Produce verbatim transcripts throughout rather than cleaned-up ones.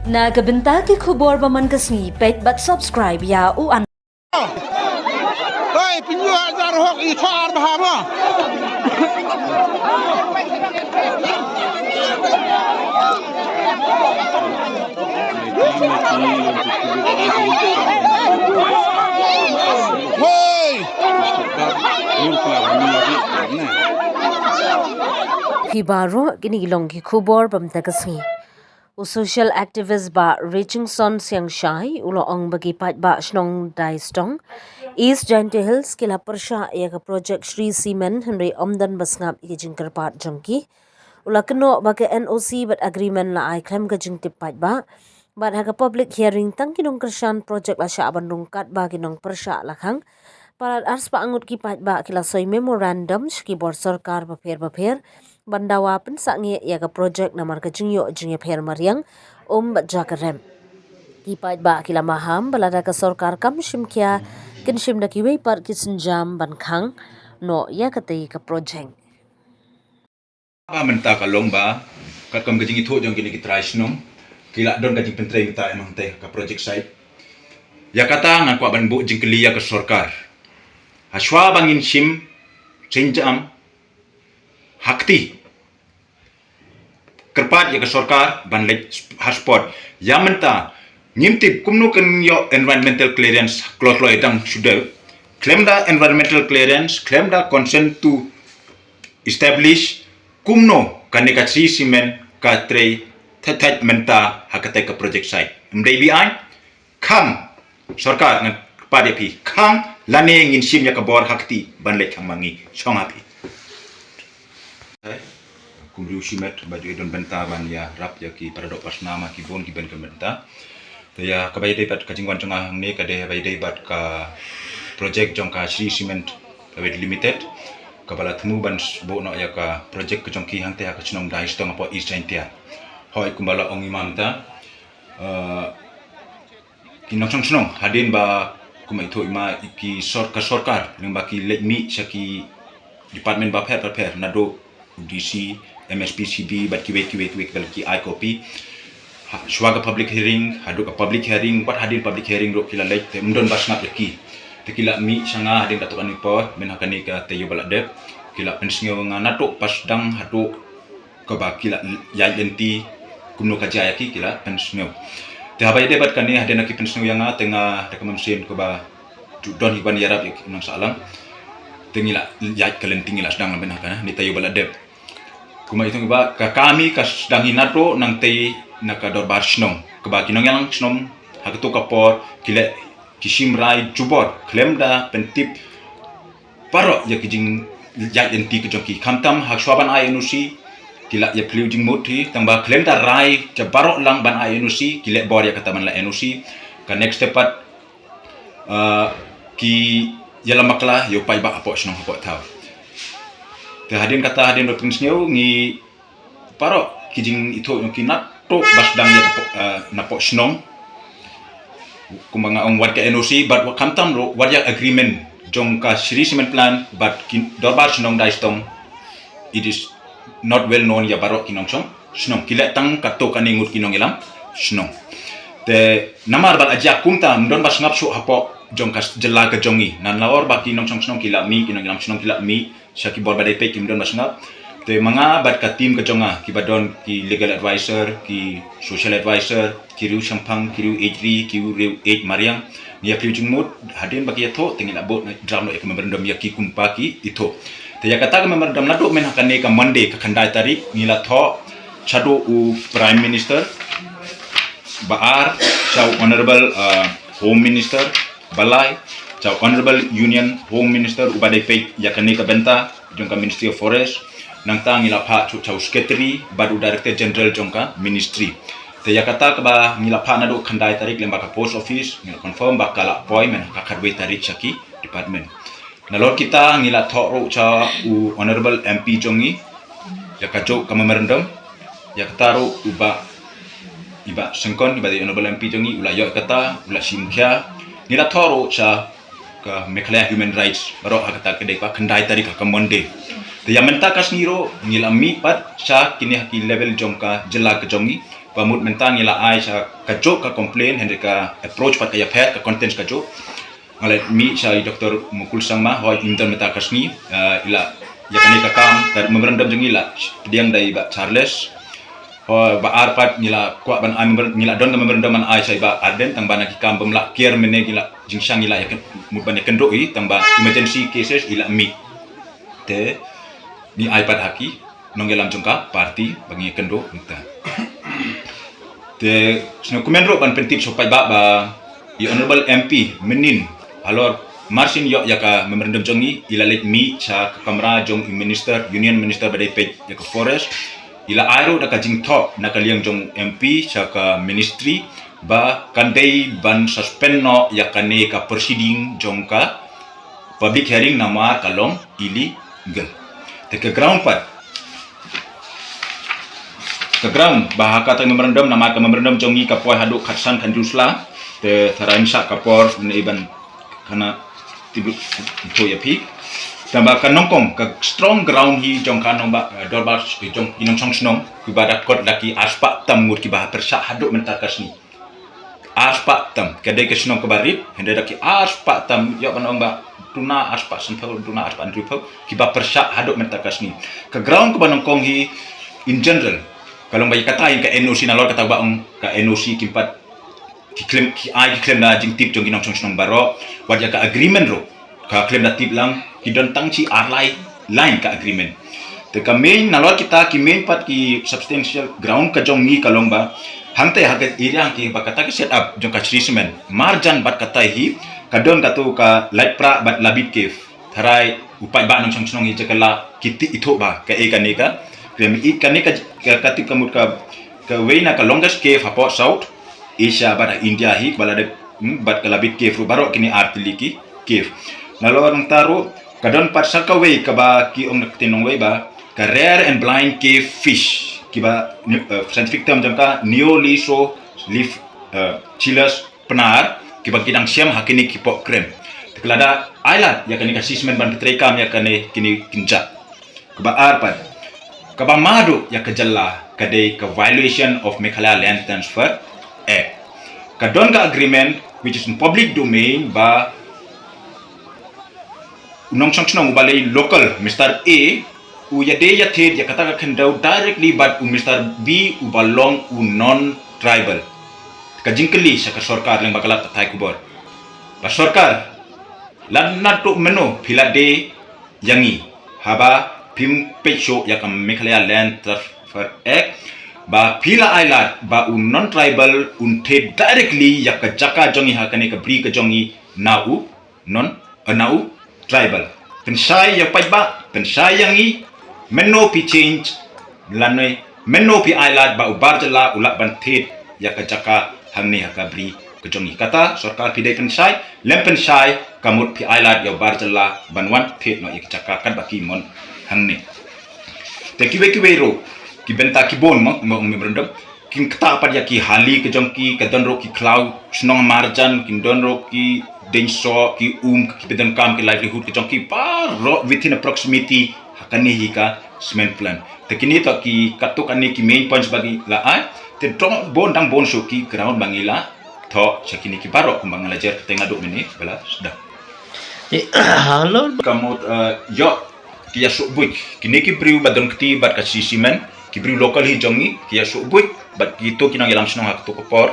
Na ka bynta ki khubor ba man ka sngi, peit bad subscribe ïa u an. Hei, pynïoh jar hok i thar bha ma. Hei! Phi baroh, kine ki long ki khubor ba mynta ka sngi. U social activist Bah Richingson Siangshai u la ong ba ki paidbah shnong Daistong, East Jaintia Hills, ki la pyrshah ïa ka project Shree Cement, hynrei ym don ba sngap ïa ki jingkyrpad jong ki. U la kynnoh ba ka N O C bad agreement la ai khlem ka jingtip paidbah, bad ha ka public hearing tang ki nongkyrshan project la shah ban rung katba ki nongpyrshah la khang. Palat arspah ngut ki paidbah ki la soi memorandum sha ki bor sorkar bapher bapher ban dawa pynsangeh ïa ka project namar ka jingïoh jingïapher mariang um bad jaka rep. Ki paidbah ki la maham ba lada ka sorkar kam shim khia, kin shim da kiwei pat ki sienjam ban khang noh ïa katei ka project. Ba mynta ka long ba katkum ka jingithuh jong kine ki trai shnong, ki la don ka jingpyntrei mynta ïa nongtei ka project site. Ïa kata nga kwah ban buh jingkylli ïa ka sorkar. Hashwa ba ngin shim sienjam ha kti, kyrpad ïa ka sorkar ban leit ha spot. Ïa mynta ngim tip kumno kan ïoh environmental clearance kloi kloi dang shu dei. Khlem da environmental clearance, khlem da consent to establish, kumno kane ka Shree Cement ka trei thait thait mynta ha katei ka project site. Ym dei biang, khang, sorkar, ngan kyrpad ïa phi, khang lane ngin shim ïa ka bor ha kti ban leit khang ma ngi, shong ha phi. Kum riewshimet ba ju don bynta ban ïarap ïa ki paradoh parsnam ha ki bun ki bynta. Te ïa kaba ïadei bad ka jingwan jong nga hangne ka dei ba ïadei bad ka project jong ka Shree Cement Private Limited, kaba la thmu ban buh noh ïa ka project ka jong ki hangtei ha ka shnong Daistong hapoh East Jaintia. Hooid, kumba la ong i ma mynta, eh, ki nongshong shnong hadien ba, kumba ithuh i ma, ki sor-, ka sorkar lyngba ki leit mih sha ki department bapher bapher, naduh D C, M S P C B bad kiwei kiwei kiwei, ki la leit ki ai copy. Ha, shuwa ka public hearing, haduh ka public hearing, wat hadien public hearing ruh ki la leit, te ym don ba sngap ïa ki. Te ki la mih sha nga hadien katto katne por, mynhynnin ha kane ka taïew ba la dep. Ki la pynsngew ïa nga naduh ba sdang haduh kaba ki la ïaid lynti kumno ka jia ïa ki, ki la pynsngew. Te haba ïadei bad kane, hadien ba ki pynsngew ïa nga, te nga da ka mynsiem kaba ju don hi ban ïarap ïa ki nongsahlang. Te ngi la ïaid ka lynti, ngi la sdang lem mynhynnin ha kane, ne taïew ba la dep. Kumba ithuh i ma, ka kami ka sdang hi naduh nangtei na ka dorbar shnong, kaba ki nongïalam shnong ha kato ka por ki leit ki shim rai jubor khlem da pyntip baroh ïa ki jingïaid lynti ka jong ki. Khamtam hashwa ban ai N O C ki la ïa plie jingmut hi, tang ba khlem da rai ja baroh lang ban ai N O C, ki leh bor ïa kata ban leh N O C. Ka next step pat, ah, ki ïalam bakla ïa u paidbah hapoh shnong hapoh thaw. Te hadien kata, hadien ba pynsngew, ngi baroh ki jingithuh jong ki naduh ba sdang ïa ka po-, ah, napoh shnong. Kumba nga ong, wat ka N O C bad wat, khamtam ruh wat ïa agreement jong ka Shree Cement Plant bad ki dorbar shnong Daistong, it is not well known ïa baroh ki nongshong shnong. Ki leh tang katto katne ngut ki nongïalam shnong. Te namar ba la jia kumta, ym don ba sngap shuh hapoh jong ka jylla ka jong ngi. Nalor ba ki nongshong shnong ki la mih, ki nongïalam shnong ki la mih sha ki bor ba dei peit, kim don ba sngap. Te ma nga bad ka team ka jong nga, kiba don ki legal advisor, ki social advisor, ki riew shemphang, ki riew ïeit ri, ki riew ïeit mariang, ngi ïa plie jingmut, hadien ba ki ïathuh, te ngi la buh dram noh ïa ka memorandum ïa ki kumba ki ithuh. Te ïa kata ka memorandum naduh mynhynnin ha kane ka Monday, ka khyndai tarik, ngi la thoh shaduh u Prime Minister, ba ar sha u Honorable, uh, Home Minister, ba lai sha u Honorable Union Home Minister uba dei peit ïa kane ka bynta jong ka Ministry of Forest. Nangta ngi la phah shuh sha u Secretary bad u Director General jong ka Ministry. Te ïa kata kaba ngi la phah naduh khyndai tarik lyngba ka post office, ngi la confirm ba ka la poi mynhynnin ha ka khatwei tarik sha ki department. Nalor kita ngi la thoh ruh sha u Honorable M P jong ngi ïa kajuh ka memorandum. Ïa kata ruh u Bah, i Bah Syngkon, i Bah, the Honorable M P jong ngi, u la ïoh ïa kata, u la shim khia. Ngi la thoh ruh sha ka Meghalaya Human Rights baroh ha kata ka dei ka khyndai tarik, ha ka Monday. Te ïa mynta ka sngi ruh ngi la mih pat sha kine ha ki level jong ka jylla ka jong ngi, Ba mut mynta ngi la ai sha kajuh ka complaint, hynrei ka approach pat ka ïapher, ka content kajuh. Nga la mih sha i Doktor Mukul Sangma, hooid, ym don mynta ka sngi, eh, i la, ïa kane ka kam, ka memorandum jong ngi la pdiang da i Bah Charles. Hooid, ba ar pat ngi la kwah ban ai memorandum, ngi la don ka memorandum ban ai sha i Bah Ardent, tang ba na ki kam bym lah kiar mynne ngi la jingshang ngi la ïa kyn-, mut ban ïakynduh i, tang ba emergency cases i la mih. Te ngi ai pat ha ki nongïalam jong ka party ba ngi ïakynduh mynta. Te sngewkmen ruh ban pyntip sha u paidbah ba i Honorable M P mynnin halor mar syn ïoh ïa ka memorandum jong ngi, i la leit mih sha ka kamra jong i Minister, Union Minister ba dei peit ïa ka Forest. I la ai ruh da ka jingthoh na ka liang jong M P sha ka Ministry ba kan dei ban suspend noh ïa kane ka proceeding jong ka public hearing namar ka long illegal. Te ka ground pat, ka ground ba ha kata memorandum, namar ka memorandum jong ngi ka poi haduh khatsan khathynriew sla. Te tharai ngin shah ka por ne ban khana tip ïa phi. Tang ba ka nyngkong, ka strong ground hi jong ka nongbah, eh, dorbar, eh, jong ki nongshong shnong kiba da kot da ki arspah tam ngut kiba pyrshah haduh mynta ka sngi. Arspah tam, ka dei ka shnong kaba rit, hynrei da ki arspah tam, ïoh ban ong ba duna arspah sanphew, duna arspah hynriewphew kiba pyrshah haduh mynta ka sngi. Ka ground kaba nyngkong hi, in general, ka long ba ïa kata hi ka N O C, nalor kata ba ong ka N O C kim pat, ki khlem, ki ai, ki khlem da jingtip jong ki nongshong shnong baroh. Wat ïa ka agreement ruh ka khlem da tip lang, ki don tang shi ar lai line ka agreement. Te ka main, nalor kita ki main pat ki substantial ground ka jong ngi ka long ba hangta ha ka area hangta ba kata ka set up jong ka Shree Cement marjan bad kata hi ka don kato ka Laitprah bad Labit Cave. Tharai u paidbah nongshong shnong hi jaka la kiti ithuh ba kaei kane ka, kane ka, ka tip ka mut ka, kawei na ka longest cave hapoh South Asia bad ha India hi, kaba la dep, hmm, bad ka Labit Cave ruh, baroh kine ar tylli ki cave. Nalor nangta ruh ka don pat sa kawei kaba ki ong na ka ktien nongwei ba ka rare and blind cave fish, kiba, eh, scientific term jong ka Neolysolyph, eh, chilus pnar, kiba ki dang shem ha kine ki poh kren. Te ka la da ailad ïa kane ka Shree Cement ban pyntreikam ïa kane kine ki jait. Kaba ar pat, kaba mad ruh ïa ka jylla ka dei ka violation of Meghalaya Land Transfer Act. Ka don ka agreement which is in public domain ba u nongshong shnong uba lei local, Mister A, u ïadei ïathied ïa kata ka khyndew directly bad u Mister B uba long u non-tribal. Ka jingkylli sha ka sorkar lyngba ka lad pathai khubor ba sorkar, lada naduh mynno phi la dei ïa ngi haba phim peit shuh ïa ka Meghalaya Land Transfer Act, ba phi la ailad ba u non-tribal un thied directly ïa ka jaka jong ngi ha kane ka bri ka jong ngi na u non, eh, na u tribal. Pynshai ïa u paidbah, pynshai ïa ngi, mynno phi change lane mynno phi ailad ba u bar jylla u lah ban thied ïa ka jaka hangne ha ka bri ka jong ngi. Kata sorkar phi dei pynshai, lym pynshai ka mut phi ailad ïa u bar jylla ban wan thied noh ïa ka jaka katba ki mon hangne. Te kiwei kiwei ruh ki bynta ki bun mo, mo memorandum. Kin ktah pat ïa ki hali ka jong ki, ka don ruh ki khlaw shnong marjan, kin don ruh ki deiñ soh, ki um, ki pyndonkam, ki livelihood ka jong ki baroh within a proximity ha kane hi ka cement plant. Te kine to ki katto katne ki main points ba ngi la ai. Te dang bun, dang bun shuh ki ground ba ngi la thoh sha kine ki baroh kumba nga la jer kyrteng naduh mynne ba la sdang. Ka mut, eh, ïoh ki ïa suk buit. Kine ki briew ba don kti bad ka Shree Cement, ki briew local hi jong ngi, ki ïa suk buit bad kito ki nongïalam shnong ha kato ka por.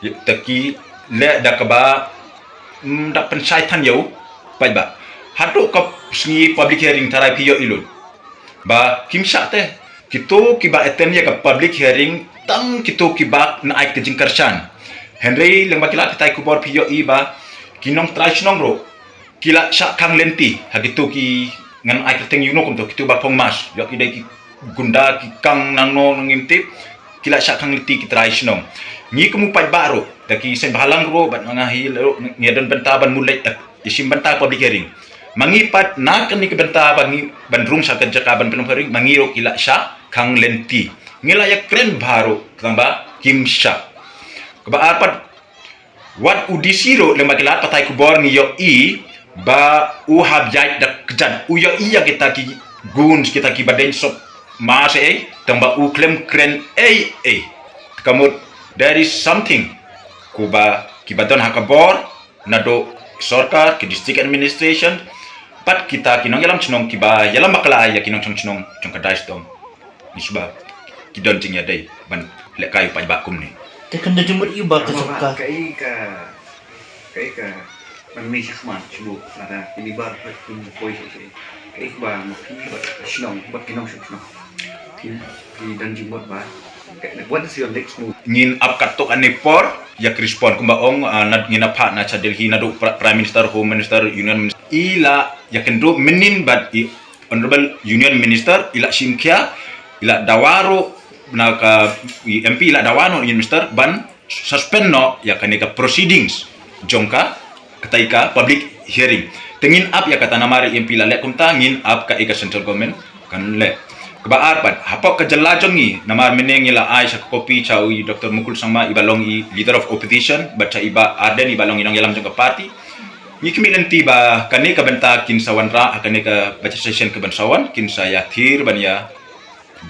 Te ki leh da kaba, mm, da pynshai than ïa u paidbah. Haduh ka sngi public hearing tharai phi ïohi lut ba kim shah te. Kito kiba attend ïa ka public hearing tang kito kiba na ai ka jingkyrshan. Hynrei lyngba ki lad pathai khubor phi ïohi ba ki nongtrai shnong ruh ki la shah khang lynti ha kito ki, ngan ai kyrteng ïa uno kumto, kito ba phong mask, ïoh ki dei ki gunda, ki kang nangno nangno ngim tip, ki la shah khang lynti ki trai shnong. Ngi kum u paidbah ruh, da ki seng bhalang ruh bad ma nga hi ruh, ngi don bynta ban mut leit, eh, ïashim bynta public hearing. Ma ngi pat na kane ka bynta ba ngi ban rung sha ka jaka ban pynlong hearing, ma ngi ruh ki la shah khang lynti. Ngi la ïakren bha ruh tang ba kim shah. Kaba ar pat, wat u D C ruh lyngba ki lad pathai khubor ngi ïohi ba u hap ïaid da kjat, u ïohi ïa kita ki goons, kita kiba deiñ soh mask ei, tang ba u khlem kren ei ei. Ka mut there is something kumba kiba don ha ka bor naduh sorkar, ki district administration, bad kita ki nongïalam chnong kiba ïalam bakla ïa ki nongchong chnong jong ka Dai Stom. Ngi shu ba ki don jingïadei ban lehkai u paidbah kumne. Te kan da jingmut ïa ba ka sorkar. Kaei ka, kaei ka ban mih shakhmat shuh lada ki libar poi shuh shuh. Kaei ba ma phi bad shnong bad ki nongchong chnong. Ki, ki don jingmut ba. What is your next move? Ngin ap katto katne por ïa ka respond kumba ong, ah, ngin ap phah na sha Delhi naduh Prime Minister, Home Minister, Union Minister. I la ïakynduh mynnin bad i Honorable Union Minister i la shim khia, i la dawa ruh na ka, i M P i la dawa noh Union Minister ban suspend noh ïa kane ka proceedings jong ka, katai ka public hearing. Te ngin ap ïa kata namar i M P la leh kumta, ngin ap kaei ka central government kan leh. Kaba ar pat, hapoh ka jylla jong ngi, namar mynne ngi la ai sha ka copy sha u i Doctor Mukul Sangma iba long i leader of opposition, bad sha i Bah Ardent iba long i nongïalam jong ka party. Ngi khmih lynti ba kane ka bynta kin sa wanrah ha kane ka budget session kaban sa wan, kin sa ïathir ban ïa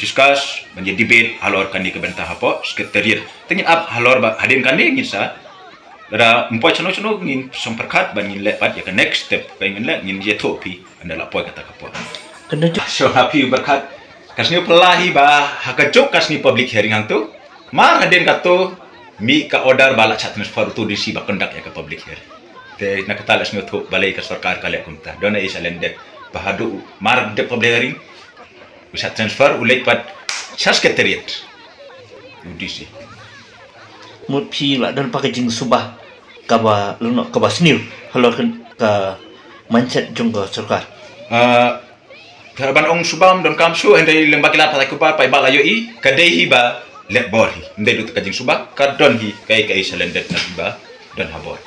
discuss, ban ïa debate halor kane ka bynta hapoh secretariat. Te ngin ap halor ba hadien kane ngin sa, lada ym poi shano shano ngin sngewpyrkhat ban ngin leh pat ïa ka next step, ka ngin leh ngin ïathuh phi ynda la poi kata ka por. Kane ju- So ha phi u pyrkhat, ka sngew phylla hi ba ha kajuh ka sngi public hearing hangto. Mar hadien kato mih ka order ba la shah transfer uto u D C ba conduct ïa ka public hearing. Te na kata la sngewthuh balei ka sorkar ka leh kumta. Don ei sa lyndet ba haduh mar dep public hearing u shah transfer u leit pat sha secretariat u D C. Mut phi la don pat ka jingsuba kaba lano kaba sniew halor ka, ka mindset jong ka sorkar. Ah, te ban ong suba ym don kam shuh, hynrei lyngba ki lad pathai khubor paidbah la ïohi, ka dei hi ba leh bor hi. Ym dei duh ka jingsuba, ka don hi kaei kaei sa lyndet na kiba don ha bor.